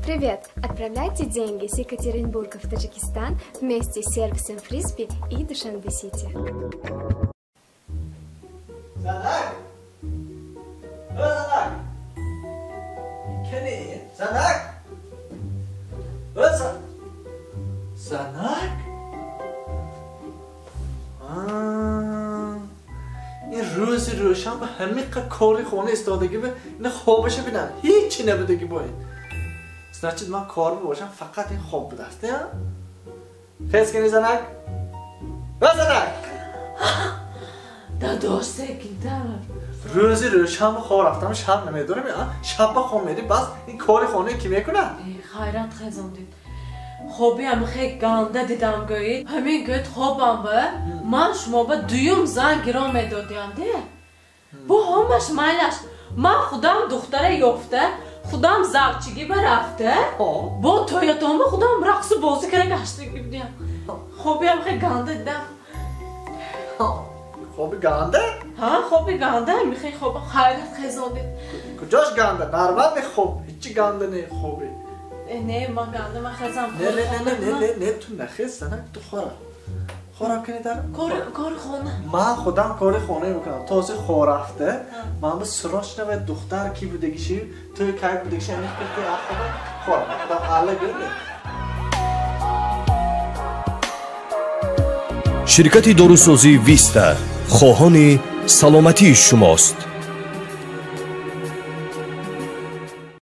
Привет! Отправляйте деньги с Екатеринбурга в Таджикистан вместе с сервисом Фрисби и Душанбе-Сити. Занак! Занак! Кени? Занак! Занак? این روزی روشن به همه کاری خونه استادگی به این خوابش بینن هیچی نبودگی با این значит من کار باشم فقط این خواب بوده است نه؟ خیز کنی زنک؟ زنک! داداش سکینتر روزی روشن به خواب رفتم شب نمیدونم شب به خواب میری بس این کاری خونه کی میکنه؟ خیرات خیزاندید خوبی هم خیلی گنده دیدم گویید همین گوید خوابم به من شما به دویم زن گرام میدادیم ده بو همش مایلش من خودم دختره یافته خودم زرچگی برفته با تویتام خودم رقص بازی کرده گشتگی بودیم خوبی هم خیلی گنده دیدم خوابی گنده؟ ها خوابی گنده میخوای خواب خیرت خیزاندید کجاش گنده؟ نرمال خوب هیچی گنده نه خوبی نه من گنده من خزم نه نه نه نه نه نه تو نخیز زنک تو خورم خورم کنی در کار خونه من خودم کار خونه میکنم تازه خورفته من به سراش نوه دختر کی بودگیشی توی کی بودگیشی یعنی که خودم خورم خودم عله گرده ширкати дорусозии Виста хоҳони саломатии шумост.